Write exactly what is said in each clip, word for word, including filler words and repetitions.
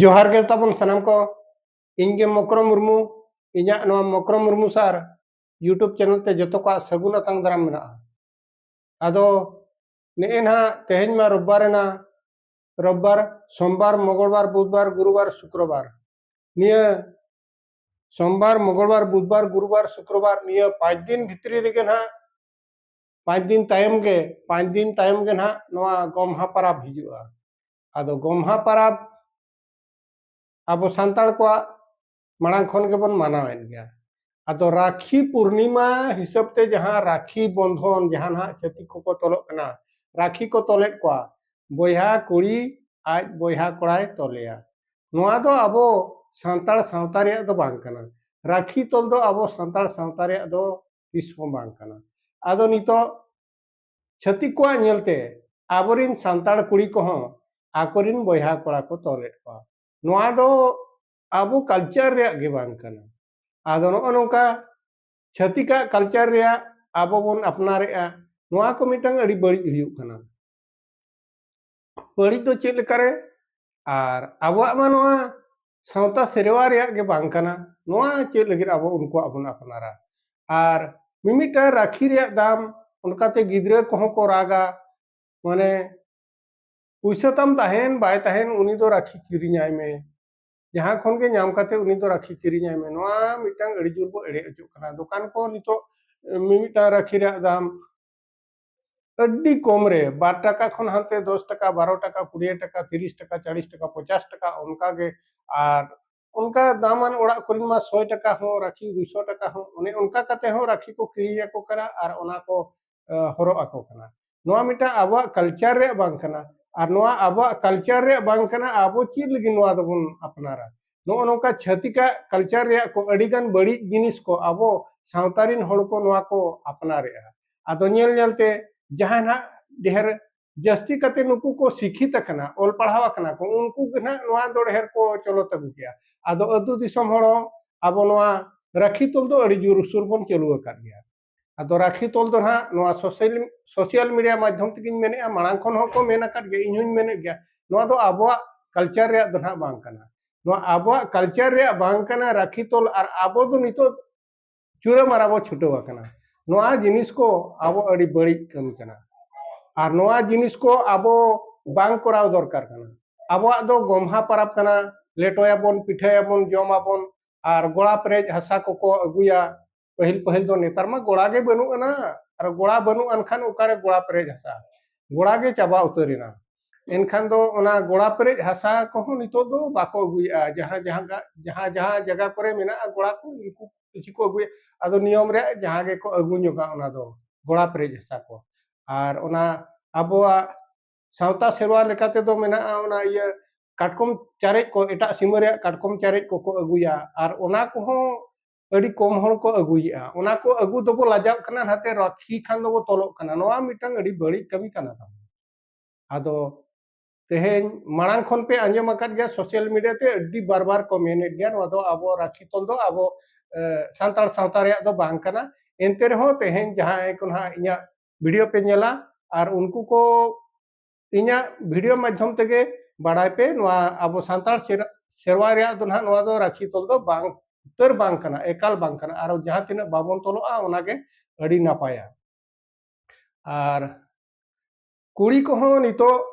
ᱡᱚᱦᱟᱨ ᱜᱮ ᱛᱟᱵᱚᱱ ᱥᱟᱱᱟᱢ ᱠᱚ᱾ ᱤᱧ ᱜᱮ ᱢᱚᱠᱨᱚ ᱢᱩᱨᱢᱩ᱾ ᱤᱧᱟᱹᱜ ᱱᱚᱣᱟ ᱢᱚᱠᱨᱚ ᱢᱩᱨᱢᱩ ᱥᱟᱨ YouTube ᱪᱮᱱᱮᱞ ᱛᱮ ᱡᱚᱛᱚ ᱠᱚᱣᱟᱜ ᱥᱟᱹᱜᱩᱱ ᱟᱛᱟᱝ ᱫᱟᱨᱟᱢ ᱢᱮᱱᱟᱜᱼᱟ᱾ ᱟᱫᱚ ᱱᱮᱜᱼᱮ ᱱᱟᱦᱟᱜ ᱛᱮᱦᱮᱧ ᱢᱟ ᱨᱳᱵᱵᱟᱨ ᱮᱱᱟ, ᱨᱳᱵᱵᱟᱨ, ᱥᱳᱢᱵᱟᱨ, ᱢᱚᱝᱜᱚᱞᱵᱟᱨ, ᱵᱩᱫᱷᱵᱟᱨ, ᱜᱩᱨᱩᱵᱟᱨ, ᱥᱩᱠᱨᱚᱵᱟᱨ᱾ ᱱᱤᱭᱟᱹ ᱥᱳᱢᱵᱟᱨ, ᱢᱚᱝᱜᱚᱞᱵᱟᱨ, ᱵᱩᱫᱷᱵᱟᱨ, ᱜᱩᱨᱩᱵᱟᱨ, ᱥᱩᱠᱨᱚᱵᱟᱨ, ᱱᱤᱭᱟᱹ ᱯᱟᱸᱪ ᱫᱤᱱ ᱵᱷᱤᱛᱨᱤ ᱨᱮᱜᱮ ᱱᱟᱦᱟᱜ, ᱯᱟᱸᱪ ᱫᱤᱱ ᱛᱟᱭᱚᱢ ᱜᱮ, ᱯᱟᱸᱪ ᱫᱤᱱ ᱛᱟᱭᱚᱢ ᱜᱮ ᱱᱟᱦᱟᱜ ᱱᱚᱣᱟ ᱜᱚᱢᱦᱟ ᱯᱟᱨᱟᱵᱽ ᱦᱤᱡᱩᱜᱼᱟ᱾ ᱟᱫᱚ ᱜᱚᱢᱦᱟ ᱯᱟᱨᱟᱵᱽ ᱟᱵᱚ ᱥᱟᱱᱛᱟᱲ ᱠᱚᱣᱟᱜ ᱢᱟᱲᱟᱝ ᱠᱷᱚᱱ ᱜᱮᱵᱚᱱ ᱢᱟᱱᱟᱣᱮᱫ ᱜᱮᱭᱟ᱾ ᱟᱫᱚ ᱨᱟᱠᱷᱤ ᱯᱩᱨᱱᱤᱢᱟ ᱦᱤᱥᱟᱹᱵ ᱛᱮ ᱡᱟᱦᱟᱸ ᱨᱟᱠᱷᱤ ᱵᱚᱱᱫᱷᱚᱱ, ᱡᱟᱦᱟᱸ ᱱᱟᱦᱟᱜ ᱪᱷᱟᱹᱛᱤᱠ ᱠᱚᱠᱚ ᱛᱚᱞᱚᱜ ᱠᱟᱱᱟ, ᱨᱟᱠᱷᱤ ᱠᱚ ᱛᱚᱞᱮᱫ ᱠᱚᱣᱟ, ᱵᱚᱭᱦᱟ ᱠᱩᱲᱤ ᱟᱡ ᱵᱚᱭᱦᱟ ᱠᱚᱲᱟᱭ ᱛᱚᱞᱮᱭᱟ᱾ ᱱᱚᱣᱟ ᱫᱚ ᱟᱵᱚ ᱥᱟᱱᱛᱟᱲ ᱥᱟᱶᱛᱟ ᱨᱮᱭᱟᱜ ᱫᱚ ᱵᱟᱝ ᱠᱟᱱᱟ᱾ ᱨᱟᱠᱷᱤ ᱛᱚᱞ ᱫᱚ ᱟᱵᱚ ᱥᱟᱱᱛᱟᱲ ᱥᱟᱶᱛᱟ ᱨᱮᱭᱟᱜ ᱫᱚ ᱛᱤᱥ ᱦᱚᱸ ᱵᱟᱝ ᱠᱟᱱᱟ᱾ ᱟᱫᱚ ᱱᱤᱛᱚᱜ ᱪᱷᱟᱹᱛᱤᱠ ᱠᱚᱣᱟᱜ ᱧᱮᱞᱛᱮ ᱟᱵᱚᱨᱤᱱ ᱥᱟᱱᱛᱟᱲ ᱠᱩᱲᱤ ᱠᱚᱦᱚᱸ ᱟᱠᱚᱨᱤᱱ ᱵᱚᱭᱦᱟ ᱠᱚᱲᱟ ᱠᱚ ᱛᱚᱞᱮᱫ ᱠᱚᱣᱟ᱾ ᱱᱚᱣᱟ ᱫᱚ ᱟᱵᱚ culture ᱨᱮᱭᱟᱜ ᱜᱮ ᱵᱟᱝ ᱠᱟᱱᱟ᱾ ᱟᱫᱚ ᱱᱚᱜᱼᱚ ᱱᱚᱝᱠᱟ ᱪᱷᱟᱹᱛᱤᱠᱟᱜ culture ᱨᱮᱭᱟᱜ ᱟᱵᱚ ᱵᱚᱱ ᱟᱯᱱᱟᱨᱮᱜᱼᱟ, ᱱᱚᱣᱟ ᱠᱚ ᱢᱤᱫᱴᱟᱝ ᱟᱹᱰᱤ ᱵᱟᱹᱲᱤᱡ ᱦᱩᱭᱩᱜ ᱠᱟᱱᱟ᱾ ᱵᱟᱹᱲᱤᱡ ᱫᱚ ᱪᱮᱫ ᱞᱮᱠᱟᱨᱮ? ᱟᱨ ᱟᱵᱚᱣᱟᱜ ᱢᱟ ᱱᱚᱣᱟ ᱥᱟᱶᱛᱟ ᱥᱮᱨᱣᱟ ᱨᱮᱭᱟᱜ ᱜᱮ ᱵᱟᱝ ᱠᱟᱱᱟ᱾ ᱱᱚᱣᱟ ᱪᱮᱫ ᱞᱟᱹᱜᱤᱫ ᱟᱵᱚ ᱩᱱᱠᱩᱣᱟᱜ ᱵᱚᱱ ᱟᱯᱱᱟᱨᱟ? ᱟᱨ ᱢᱤᱢᱤᱫᱴᱟᱝ ᱨᱟᱠᱷᱤ ᱨᱮᱭᱟᱜ ᱫᱟᱢ, ᱚᱱᱠᱟᱛᱮ ᱜᱤᱫᱽᱨᱟᱹ ᱠᱚᱦᱚᱸ ᱠᱚ ᱨᱟᱜᱟ, ᱢᱟᱱᱮ, ᱯᱩᱭᱥᱟᱹ ᱛᱟᱢ ᱛᱟᱦᱮᱱ ᱵᱟᱭ ᱛᱟᱦᱮᱱ, ᱩᱱᱤ ᱫᱚ ᱨᱟᱠᱷᱤ ᱠᱤᱨᱤᱧᱟᱭ ᱢᱮ, ᱡᱟᱦᱟᱸ ᱠᱷᱚᱱ ᱜᱮ ᱧᱟᱢ ᱠᱟᱛᱮ ᱩᱱᱤ ᱫᱚ ᱨᱟᱠᱷᱤ ᱠᱤᱨᱤᱧᱟᱭ ᱢᱮ᱾ ᱱᱚᱣᱟ ᱢᱤᱫᱴᱟᱝ ᱟᱹᱰᱤ ᱡᱳᱨ ᱵᱚ ᱮᱲᱮ ᱦᱚᱪᱚᱜ ᱠᱟᱱᱟ᱾ ᱫᱚᱠᱟᱱ ᱠᱚ ᱱᱤᱛᱚᱜ ᱢᱤᱢᱤᱫᱴᱟᱝ ᱨᱟᱠᱷᱤ ᱨᱮᱭᱟᱜ ᱫᱟᱢ ᱟᱹᱰᱤ ᱠᱚᱢ ᱨᱮ, ᱵᱟᱨ ᱴᱟᱠᱟ ᱠᱷᱚᱱ ᱦᱟᱱᱛᱮ ᱫᱚᱥ ᱴᱟᱠᱟ, ᱵᱟᱨᱚ ᱴᱟᱠᱟ, ᱠᱩᱲᱤ ᱴᱟᱠᱟ, ᱛᱤᱨᱤᱥ ᱴᱟᱠᱟ, ᱪᱟᱞᱤᱥ ᱴᱟᱠᱟ, ᱯᱚᱧᱪᱟᱥ ᱴᱟᱠᱟ, ᱚᱱᱠᱟ ᱜᱮ᱾ ᱟᱨ ᱚᱱᱠᱟ ᱫᱟᱢᱟᱱ ᱚᱲᱟᱜ ᱠᱚᱨᱮᱱ ᱢᱟ ᱥᱚᱭ ᱴᱟᱠᱟ ᱦᱚᱸ ᱨᱟᱠᱷᱤ, ᱫᱩᱥᱚ ᱴᱟᱠᱟ ᱦᱚᱸ, ᱚᱱᱮ ᱚᱱᱠᱟ ᱠᱟᱛᱮ ᱦᱚᱸ ᱨᱟᱠᱷᱤ ᱠᱚ ᱠᱤᱨᱤᱧ ᱟᱠᱚ ᱠᱟᱱᱟ ᱟᱨ ᱚᱱᱟ ᱠᱚ, ᱮ, ᱦᱚᱨᱚᱜ ᱟᱠᱚ ᱠᱟᱱᱟ᱾ ᱱᱚᱣᱟ ᱢᱤᱫᱴᱟᱝ ᱟᱵᱚᱣᱟᱜ culture ᱨᱮᱭᱟᱜ ᱵᱟᱝ ᱠᱟᱱᱟ᱾ ᱟᱨ ᱱᱚᱣᱟ ᱟᱵᱚᱣᱟᱜ culture ᱨᱮᱭᱟᱜ ᱵᱟᱝ ᱠᱟᱱᱟ, ᱟᱵᱚ ᱪᱮᱫ ᱞᱟᱹᱜᱤᱫ ᱱᱚᱣᱟ ᱫᱚᱵᱚᱱ ᱟᱯᱱᱟᱨᱟ? ᱱᱚᱜᱼᱚ ᱱᱚᱝᱠᱟ ᱪᱷᱟᱹᱛᱤᱠᱟᱜ ᱠᱟᱞᱪᱟᱨ ᱨᱮᱭᱟᱜ ᱠᱚ ᱟᱹᱰᱤᱜᱟᱱ ᱵᱟᱹᱲᱤᱡ ᱡᱤᱱᱤᱥ ᱠᱚ ᱟᱵᱚ ᱥᱟᱶᱛᱟ ᱨᱤᱱ ᱦᱚᱲ ᱠᱚ ᱱᱚᱣᱟ ᱠᱚ ᱟᱯᱱᱟᱨᱮᱜᱼᱟ᱾ ᱟᱫᱚ ᱧᱮᱞ ᱧᱮᱞᱛᱮ ᱡᱟᱦᱟᱸᱭ ᱱᱟᱦᱟᱜ ᱰᱷᱮᱨ ᱡᱟᱹᱥᱛᱤ ᱠᱟᱛᱮ ᱱᱩᱠᱩ ᱠᱚ ᱥᱤᱠᱷᱤᱛ ᱟᱠᱟᱱᱟ, ᱚᱞ ᱯᱟᱲᱦᱟᱣ ᱟᱠᱟᱱᱟ ᱠᱚ, ᱩᱱᱠᱩ ᱜᱮ ᱱᱟᱦᱟᱜ ᱱᱚᱣᱟ ᱫᱚ ᱰᱷᱮᱨ ᱠᱚ ᱪᱚᱞᱚᱛ ᱟᱹᱜᱩ ᱠᱮᱜᱼᱟ᱾ ᱟᱫᱚ ᱟᱹᱛᱩ ᱫᱤᱥᱚᱢ ᱦᱚᱲ ᱦᱚᱸ ᱟᱵᱚ ᱱᱚᱣᱟ ᱨᱟᱹᱠᱷᱤ ᱛᱚᱞ ᱫᱚ ᱟᱹᱰᱤ ᱡᱳᱨᱥᱳᱨ ᱵᱚᱱ ᱪᱟᱹᱞᱩ ᱟᱠᱟᱫ ᱜᱮᱭᱟ᱾ ᱟᱫᱚ ᱨᱟᱹᱠᱷᱤ ᱛᱚᱞ ᱫᱚ ᱱᱟᱦᱟᱜ ᱱᱚᱣᱟ social, social media ᱢᱟᱫᱽᱫᱷᱚᱢ ᱛᱮᱜᱮᱧ ᱢᱮᱱᱮᱫᱼᱟ, ᱢᱟᱲᱟᱝ ᱠᱷᱚᱱ ᱦᱚᱸᱠᱚ ᱢᱮᱱ ᱟᱠᱟᱫ ᱜᱮᱭᱟ, ᱤᱧ ᱦᱚᱧ ᱢᱮᱱᱮᱫ ᱜᱮᱭᱟ, ᱱᱚᱣᱟ ᱫᱚ ᱟᱵᱚᱣᱟᱜ ᱠᱟᱞᱪᱟᱨ ᱨᱮᱭᱟᱜ ᱫᱚ ᱱᱟᱦᱟᱜ ᱵᱟᱝ ᱠᱟᱱᱟ᱾ ᱱᱚᱣᱟ ᱟᱵᱚᱣᱟᱜ ᱠᱟᱞᱪᱟᱨ ᱨᱮᱭᱟᱜ ᱵᱟᱝ ᱠᱟᱱᱟ ᱨᱟᱹᱠᱷᱤ ᱛᱚᱞ, ᱟᱨ ᱟᱵᱚ ᱫᱚ ᱱᱤᱛᱚᱜ ᱪᱩᱨᱟᱹ ᱢᱟᱨᱟ ᱵᱚ ᱪᱷᱩᱴᱟᱹᱣ ᱟᱠᱟᱱᱟ᱾ ᱱᱚᱣᱟ ᱡᱤᱱᱤᱥ ᱠᱚ ᱟᱵᱚ ᱟᱹᱰᱤ ᱵᱟᱹᱲᱤᱡ ᱠᱟᱹᱢᱤ ᱠᱟᱱᱟ, ᱟᱨ ᱱᱚᱣᱟ ᱡᱤᱱᱤᱥ ᱠᱚ ᱟᱵᱚ ᱵᱟᱝ ᱠᱚᱨᱟᱣ ᱫᱚᱨᱠᱟᱨ ᱠᱟᱱᱟ᱾ ᱟᱵᱚᱣᱟᱜ ᱫᱚ ᱜᱚᱢᱦᱟ ᱯᱟᱨᱟᱵᱽ ᱠᱟᱱᱟ, ᱞᱮᱴᱚᱭᱟᱵᱚᱱ, ᱯᱤᱴᱷᱟᱹᱭᱟᱵᱚᱱ, ᱡᱚᱢᱟᱵᱚᱱ, ᱟᱨ ᱜᱚᱲᱟ ᱯᱮᱨᱮᱡ ᱦᱟᱥᱟ ᱠᱚᱠᱚ ᱟᱹᱜᱩᱭᱟ᱾ ᱯᱟᱹᱦᱤᱞ ᱯᱟᱹᱦᱤᱞ ᱫᱚ, ᱱᱮᱛᱟᱨ ᱢᱟ ᱜᱚᱲᱟ ᱜᱮ ᱵᱟᱹᱱᱩᱜ ᱟᱱᱟ, ᱟᱨ ᱜᱚᱲᱟ ᱵᱟᱹᱱᱩᱜ ᱟᱱ ᱠᱷᱟᱱ ᱚᱠᱟᱨᱮ ᱜᱚᱲᱟ ᱯᱮᱨᱮᱡ ᱦᱟᱥᱟ? ᱜᱚᱲᱟ ᱜᱮ ᱪᱟᱵᱟ ᱩᱛᱟᱹᱨ ᱮᱱᱟ᱾ ᱮᱱᱠᱷᱟᱱ ᱫᱚ ᱚᱱᱟ ᱜᱚᱲᱟ ᱯᱮᱨᱮᱡ ᱦᱟᱥᱟ ᱠᱚᱦᱚᱸ ᱱᱤᱛᱚᱜ ᱫᱚ ᱵᱟᱠᱚ ᱟᱹᱜᱩᱭᱮᱫᱼᱟ᱾ ᱡᱟᱦᱟᱸ ᱡᱟᱦᱟᱸ ᱜᱟ-, ᱡᱟᱦᱟᱸ ᱡᱟᱦᱟᱸ ᱡᱟᱭᱜᱟ ᱠᱚᱨᱮ ᱢᱮᱱᱟᱜᱼᱟ ᱜᱚᱲᱟ ᱠᱚ, ᱩᱱᱠᱩ ᱠᱤᱪᱷᱩ ᱠᱚ ᱟᱹᱜᱩᱭᱟ᱾ ᱟᱫᱚ ᱱᱤᱭᱚᱢ ᱨᱮᱭᱟᱜ ᱡᱟᱦᱟᱸ ᱜᱮᱠᱚ ᱟᱹᱜᱩ ᱧᱚᱜᱟ ᱚᱱᱟ ᱫᱚ ᱜᱚᱲᱟ ᱯᱮᱨᱮᱡ ᱦᱟᱥᱟ ᱠᱚ᱾ ᱟᱨ ᱚᱱᱟ ᱟᱵᱚᱣᱟᱜ ᱥᱟᱶᱛᱟ ᱥᱮᱨᱣᱟ ᱞᱮᱠᱟ ᱛᱮᱫᱚ ᱢᱮᱱᱟᱜᱼᱟ ᱚᱱᱟ ᱤᱭᱟᱹ ᱠᱟᱴᱠᱚᱢ ᱪᱟᱨᱮᱡ ᱠᱚ, ᱮᱴᱟᱜ ᱥᱤᱢᱟᱹ ᱨᱮᱭᱟᱜ ᱠᱟᱴᱠᱚᱢ ᱪᱟᱨᱮᱡ ᱠᱚᱠᱚ ᱟᱹᱜᱩᱭᱟ, ᱟᱨ ᱚᱱᱟ ᱠᱚᱦᱚᱸ ᱟᱹᱰᱤ ᱠᱚᱢ ᱦᱚᱲ ᱠᱚ ᱟᱹᱜᱩᱭᱮᱫᱼᱟ᱾ ᱚᱱᱟ ᱠᱚ ᱟᱹᱜᱩ ᱫᱚᱵᱚ ᱞᱟᱡᱟᱜ ᱠᱟᱱᱟ, ᱱᱟᱛᱮ ᱨᱟᱹᱠᱷᱤ ᱠᱷᱟᱱ ᱫᱚᱵᱚ ᱛᱚᱞᱚᱜ ᱠᱟᱱᱟ᱾ ᱱᱚᱣᱟ ᱢᱤᱫᱴᱟᱝ ᱟᱹᱰᱤ ᱵᱟᱹᱲᱤᱡ ᱠᱟᱹᱢᱤ ᱠᱟᱱᱟ ᱛᱟᱵᱚᱱ᱾ ᱟᱫᱚ ᱛᱮᱦᱮᱧ ᱢᱟᱲᱟᱝ ᱠᱷᱚᱱ ᱯᱮ ᱟᱸᱡᱚᱢ ᱟᱠᱟᱫ ᱜᱮᱭᱟ, social media ᱛᱮ ᱟᱹᱰᱤ ᱵᱟᱨ ᱵᱟᱨ ᱠᱚ ᱢᱮᱱᱮᱫ ᱜᱮᱭᱟ, ᱱᱚᱣᱟ ᱫᱚ ᱟᱵᱚ ᱨᱟᱹᱠᱷᱤ ᱛᱚᱞ ᱫᱚ ᱟᱵᱚ, ᱮ, ᱥᱟᱱᱛᱟᱲ ᱥᱟᱶᱛᱟ ᱨᱮᱭᱟᱜ ᱫᱚ ᱵᱟᱝ ᱠᱟᱱᱟ᱾ ᱮᱱᱛᱮ ᱨᱮᱦᱚᱸ ᱛᱮᱦᱮᱧ ᱡᱟᱦᱟᱸᱭ ᱠᱚ ᱱᱟᱦᱟᱜ ᱤᱧᱟᱹᱜ video ᱯᱮ ᱧᱮᱞᱟ ᱟᱨ ᱩᱱᱠᱩ ᱠᱚ ᱤᱧᱟᱹᱜ video ᱢᱟᱫᱽᱫᱷᱚᱢ ᱛᱮᱜᱮ ᱵᱟᱲᱟᱭ ᱯᱮ, ᱱᱚᱣᱟ ᱟᱵᱚ ᱥᱟᱱᱛᱟᱲ ᱥᱮᱨ-, ᱥᱮᱨᱣᱟ ᱨᱮᱭᱟᱜ ᱫᱚ ᱱᱟᱦᱟᱜ ᱱᱚᱣᱟ ᱫᱚ ᱨᱟᱹᱠᱷᱤ ᱛᱚᱞ ᱫᱚ ᱵᱟᱝ ᱩᱛᱟᱹᱨ ᱵᱟᱝ ᱠᱟᱱᱟ, ᱮᱠᱟᱞ ᱵᱟᱝ ᱠᱟᱱᱟ᱾ ᱟᱨ ᱡᱟᱦᱟᱸ ᱛᱤᱱᱟᱹᱜ ᱵᱟᱵᱚᱱ ᱛᱚᱞᱚᱜᱼᱟ ᱚᱱᱟᱜᱮ ᱟᱹᱰᱤ ᱱᱟᱯᱟᱭᱟ᱾ ᱟᱨ ᱠᱩᱲᱤ ᱠᱚᱦᱚᱸ ᱱᱤᱛᱚᱜ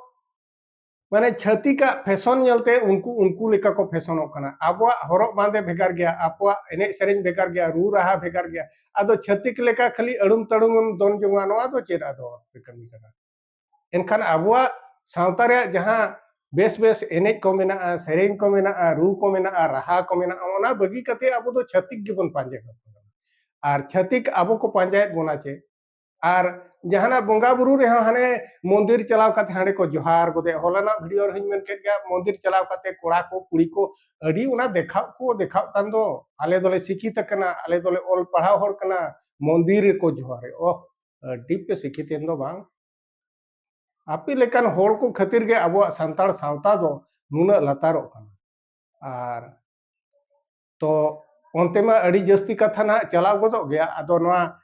ᱢᱟᱱᱮ ᱪᱷᱟᱹᱛᱤᱠᱟᱜ fashion ᱧᱮᱞᱛᱮ ᱩᱱᱠᱩ, ᱩᱱᱠᱩ ᱞᱮᱠᱟ ᱠᱚ fashionᱚᱜ ᱠᱟᱱᱟ᱾ ᱟᱵᱚᱣᱟᱜ ᱦᱚᱨᱚᱜ ᱵᱟᱸᱫᱮ ᱵᱷᱮᱜᱟᱨ ᱜᱮᱭᱟ, ᱟᱵᱚᱣᱟᱜ ᱮᱱᱮᱡ ᱥᱮᱨᱮᱧ ᱵᱷᱮᱜᱟᱨ ᱜᱮᱭᱟ, ᱨᱩ ᱨᱟᱦᱟ ᱵᱷᱮᱜᱟᱨ ᱜᱮᱭᱟ᱾ ᱟᱫᱚ ᱪᱷᱟᱹᱛᱤᱠ ᱞᱮᱠᱟ ᱠᱷᱟᱹᱞᱤ ᱟᱹᱲᱩᱢ ᱛᱟᱹᱲᱩᱢᱮᱢ ᱫᱚᱱ ᱡᱚᱝᱟ, ᱱᱚᱣᱟ ᱫᱚ ᱪᱮᱫ ᱟᱫᱚ ᱠᱟᱹᱢᱤ ᱠᱟᱱᱟ? ᱮᱱᱠᱷᱟᱱ ᱟᱵᱚᱣᱟᱜ ᱥᱟᱶᱛᱟ ᱨᱮᱭᱟᱜ ᱡᱟᱦᱟᱸ ᱵᱮᱥ ᱵᱮᱥ ᱮᱱᱮᱡ ᱠᱚ ᱢᱮᱱᱟᱜᱼᱟ, ᱥᱮᱨᱮᱧ ᱠᱚ ᱢᱮᱱᱟᱜᱼᱟ, ᱨᱩ ᱠᱚ ᱢᱮᱱᱟᱜᱼᱟ, ᱨᱟᱦᱟ ᱠᱚ ᱢᱮᱱᱟᱜᱼᱟ, ᱚᱱᱟ ᱵᱟᱹᱜᱤ ᱠᱟᱛᱮ ᱟᱵᱚ ᱫᱚ ᱪᱷᱟᱹᱛᱤᱠ ᱜᱮᱵᱚᱱ ᱯᱟᱸᱡᱟ ᱠᱟᱠᱚ ᱠᱟᱱᱟ᱾ ᱟᱨ ᱪᱷᱟᱹᱛᱤᱠ ᱟᱵᱚ ᱠᱚ ᱯᱟᱸᱡᱟᱭᱮᱫ ᱵᱚᱱᱟ ᱪᱮ? ᱟᱨ ᱡᱟᱦᱟᱱᱟᱜ ᱵᱚᱸᱜᱟ ᱵᱩᱨᱩ ᱨᱮᱦᱚᱸ ᱦᱟᱱᱮ ᱢᱚᱱᱫᱤᱨ ᱪᱟᱞᱟᱣ ᱠᱟᱛᱮ ᱦᱟᱸᱰᱮ ᱠᱚ ᱡᱚᱦᱟᱨ ᱜᱚᱫᱮ᱾ ᱦᱚᱞᱟᱱᱟᱜ ᱵᱷᱤᱰᱤᱭᱳ ᱨᱮᱦᱚᱸᱧ ᱢᱮᱱ ᱠᱮᱫ ᱜᱮᱭᱟ, ᱢᱚᱱᱫᱤᱨ ᱪᱟᱞᱟᱣ ᱠᱟᱛᱮ ᱠᱚᱲᱟ ᱠᱚ ᱠᱩᱲᱤ ᱠᱚ ᱟᱹᱰᱤ ᱚᱱᱟ ᱫᱮᱠᱷᱟᱣ ᱠᱚ ᱫᱮᱠᱷᱟᱣ ᱠᱟᱱ ᱫᱚ, ᱟᱞᱮ ᱫᱚᱞᱮ ᱥᱤᱠᱷᱤᱛ ᱟᱠᱟᱱᱟ, ᱟᱞᱮ ᱫᱚᱞᱮ ᱚᱞ ᱯᱟᱲᱦᱟᱣ ᱦᱚᱲ ᱠᱟᱱᱟ, ᱢᱚᱱᱫᱤᱨ ᱨᱮᱠᱚ ᱡᱚᱦᱟᱨᱮ᱾ ᱚᱦ, ᱟᱹᱰᱤ ᱯᱮ ᱥᱤᱠᱷᱤᱛ ᱮᱱ ᱫᱚ ᱵᱟᱝ? ᱟᱯᱮ ᱞᱮᱠᱟᱱ ᱦᱚᱲ ᱠᱚ ᱠᱷᱟᱹᱛᱤᱨ ᱜᱮ ᱟᱵᱚᱣᱟᱜ ᱥᱟᱱᱛᱟᱲ ᱥᱟᱶᱛᱟ ᱫᱚ ᱱᱩᱱᱟᱹᱜ ᱞᱟᱛᱟᱨᱚᱜ ᱠᱟᱱᱟ᱾ ᱟᱨ ᱛᱚ ᱚᱱᱛᱮ ᱢᱟ ᱟᱹᱰᱤ ᱡᱟᱹᱥᱛᱤ ᱠᱟᱛᱷᱟ ᱱᱟᱦᱟᱜ ᱪᱟᱞᱟᱣ ᱜᱚᱫᱚᱜ ᱜᱮᱭᱟ᱾ ᱟᱫᱚ ᱱᱚᱣᱟ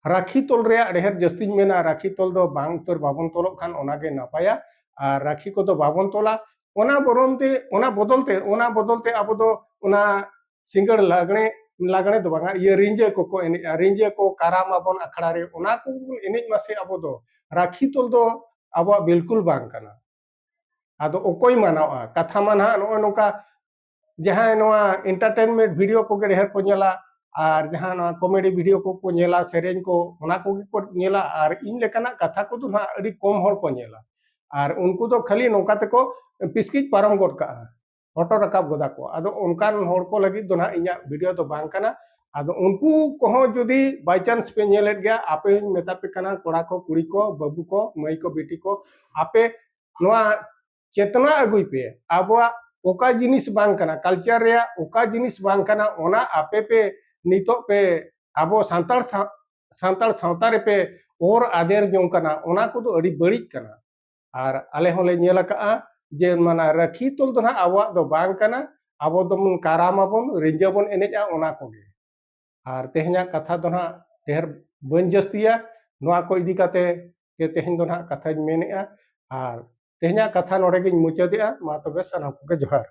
ᱨᱟᱠᱷᱤ ᱛᱚᱞ ᱨᱮᱭᱟᱜ ᱰᱷᱮᱨ ᱡᱟᱹᱥᱛᱤᱧ ᱢᱮᱱᱟ, ᱨᱟᱠᱷᱤ ᱛᱚᱞ ᱫᱚ ᱵᱟᱝ ᱩᱛᱟᱹᱨ ᱵᱟᱵᱚᱱ ᱛᱚᱞᱚᱜ ᱠᱷᱟᱱ ᱚᱱᱟᱜᱮ ᱱᱟᱯᱟᱭᱟ᱾ ᱟᱨ ᱨᱟᱠᱷᱤ ᱠᱚᱫᱚ ᱵᱟᱵᱚᱱ ᱛᱚᱞᱟ, ᱚᱱᱟ ᱵᱚᱨᱚᱱ ᱛᱮ, ᱚᱱᱟ ᱵᱚᱫᱚᱞ ᱛᱮ, ᱚᱱᱟ ᱵᱚᱫᱚᱞ ᱛᱮ ᱟᱵᱚ ᱫᱚ ᱚᱱᱟ ᱥᱤᱸᱜᱟᱹᱲ ᱞᱟᱜᱽᱬᱮ, ᱞᱟᱜᱽᱬᱮ ᱫᱚ ᱵᱟᱝᱟ, ᱤᱭᱟᱹ ᱨᱤᱸᱡᱟᱹ ᱠᱚᱠᱚ ᱮᱱᱮᱡᱼᱟ, ᱨᱤᱸᱡᱟᱹ ᱠᱚ, ᱠᱟᱨᱟᱢ ᱟᱵᱚᱱ ᱟᱠᱷᱲᱟ ᱨᱮ, ᱚᱱᱟ ᱠᱚᱵᱚᱱ ᱮᱱᱮᱡ ᱢᱟᱥᱮ᱾ ᱟᱵᱚ ᱫᱚ ᱨᱟᱠᱷᱤ ᱛᱚᱞ ᱫᱚ ᱟᱵᱚᱣᱟᱜ ᱵᱤᱞᱠᱩᱞ ᱵᱟᱝ ᱠᱟᱱᱟ᱾ ᱟᱫᱚ ᱚᱠᱚᱭ ᱢᱟᱱᱟᱣᱟ? ᱠᱟᱛᱷᱟ ᱢᱟ ᱱᱟᱦᱟᱜ ᱱᱚᱜᱼᱚᱭ ᱱᱚᱝᱠᱟ, ᱡᱟᱦᱟᱸᱭ ᱱᱚᱣᱟ ᱮᱱᱴᱟᱨᱴᱮᱱᱢᱮᱱᱴ ᱵᱷᱤᱰᱤᱭᱳ ᱠᱚᱜᱮ ᱰᱷᱮᱨ ᱠᱚ ᱧᱮᱞᱟ, ᱟᱨ ᱡᱟᱦᱟᱸ ᱱᱚᱣᱟ ᱠᱚᱢᱮᱰᱤ ᱵᱷᱤᱰᱤᱭᱳ ᱠᱚᱠᱚ ᱧᱮᱞᱟ, ᱥᱮᱨᱮᱧ ᱠᱚ, ᱚᱱᱟ ᱠᱚᱜᱮ ᱠᱚ ᱧᱮᱞᱟ᱾ ᱟᱨ ᱤᱧ ᱞᱮᱠᱟᱱᱟᱜ ᱠᱟᱛᱷᱟ ᱠᱚᱫᱚ ᱱᱟᱦᱟᱜ ᱟᱹᱰᱤ ᱠᱚᱢ ᱦᱚᱲ ᱠᱚ ᱧᱮᱞᱟ᱾ ᱟᱨ ᱩᱱᱠᱩ ᱫᱚ ᱠᱷᱟᱹᱞᱤ ᱱᱚᱝᱠᱟ ᱛᱮᱠᱚ ᱯᱤᱥᱠᱤᱡ ᱯᱟᱨᱚᱢ ᱜᱚᱫ ᱠᱟᱜᱼᱟ, ᱦᱚᱴᱚ ᱨᱟᱠᱟᱵ ᱜᱚᱫᱟ ᱠᱚ᱾ ᱟᱫᱚ ᱚᱱᱠᱟᱱ ᱦᱚᱲ ᱠᱚ ᱞᱟᱹᱜᱤᱫ ᱫᱚ ᱱᱟᱦᱟᱜ ᱤᱧᱟᱹᱜ ᱵᱷᱤᱰᱤᱭᱳ ᱫᱚ ᱵᱟᱝ ᱠᱟᱱᱟ᱾ ᱟᱫᱚ ᱩᱱᱠᱩ ᱠᱚᱦᱚᱸ ᱡᱩᱫᱤ by chance ᱯᱮ ᱧᱮᱞᱮᱫ ᱜᱮᱭᱟ, ᱟᱯᱮ ᱦᱚᱸᱧ ᱢᱮᱛᱟ ᱯᱮ ᱠᱟᱱᱟ, ᱠᱚᱲᱟ ᱠᱚ, ᱠᱩᱲᱤ ᱠᱚ, ᱵᱟᱹᱵᱩ ᱠᱚ, ᱢᱟᱹᱭ ᱠᱚ, ᱵᱤᱴᱤ ᱠᱚ, ᱟᱯᱮ ᱱᱚᱣᱟ ᱪᱮᱛᱱᱟ ᱟᱹᱜᱩᱭ ᱯᱮ᱾ ᱟᱵᱚᱣᱟᱜ ᱚᱠᱟ ᱡᱤᱱᱤᱥ ᱵᱟᱝ ᱠᱟᱱᱟ, ᱠᱟᱞᱪᱟᱨ ᱨᱮᱭᱟᱜ ᱚᱠᱟ ᱡᱤᱱᱤᱥ ᱵᱟᱝ ᱠᱟᱱᱟ, ᱚᱱᱟ ᱟᱯᱮ ᱯᱮ ᱱᱤᱛᱚᱜ ᱯᱮ ᱟᱵᱚ ᱥᱟᱱᱛᱟᱲ ᱥᱟ-, ᱥᱟᱱᱛᱟᱲ ᱥᱟᱶᱛᱟ ᱨᱮᱯᱮ ᱚᱨ ᱟᱫᱮᱨ ᱡᱚᱝ ᱠᱟᱱᱟ, ᱚᱱᱟ ᱠᱚᱫᱚ ᱟᱹᱰᱤ ᱵᱟᱹᱲᱤᱡ ᱠᱟᱱᱟ᱾ ᱟᱨ ᱟᱞᱮ ᱦᱚᱸᱞᱮ ᱧᱮᱞ ᱟᱠᱟᱫᱼᱟ ᱡᱮ ᱢᱟᱱᱮ ᱨᱟᱹᱠᱷᱤ ᱛᱚᱞ ᱫᱚ ᱱᱟᱦᱟᱜ ᱟᱵᱚᱣᱟᱜ ᱫᱚ ᱵᱟᱝ ᱠᱟᱱᱟ᱾ ᱟᱵᱚ ᱫᱚᱵᱚᱱ ᱠᱟᱨᱟᱢ ᱟᱵᱚᱱ, ᱨᱤᱸᱡᱟᱹ ᱵᱚᱱ ᱮᱱᱮᱡᱼᱟ, ᱚᱱᱟ ᱠᱚᱜᱮ᱾ ᱟᱨ ᱛᱮᱦᱮᱧᱟᱜ ᱠᱟᱛᱷᱟ ᱫᱚ ᱱᱟᱦᱟᱜ ᱰᱷᱮᱨ ᱵᱟᱹᱧ ᱡᱟᱹᱥᱛᱤᱭᱟ, ᱱᱚᱣᱟ ᱠᱚ ᱤᱫᱤ ᱠᱟᱛᱮ ᱜᱮ ᱛᱮᱦᱮᱧ ᱫᱚ ᱱᱟᱦᱟᱜ ᱠᱟᱛᱷᱟᱧ ᱢᱮᱱᱮᱫᱼᱟ᱾ ᱟᱨ ᱛᱮᱦᱮᱧᱟᱜ ᱠᱟᱛᱷᱟ ᱱᱚᱰᱮ ᱜᱤᱧ ᱢᱩᱪᱟᱹᱫᱮᱜᱼᱟ᱾ ᱢᱟ ᱛᱚᱵᱮ ᱥᱟᱱᱟᱢ ᱠᱚᱜᱮ ᱡᱚᱦᱟᱨ᱾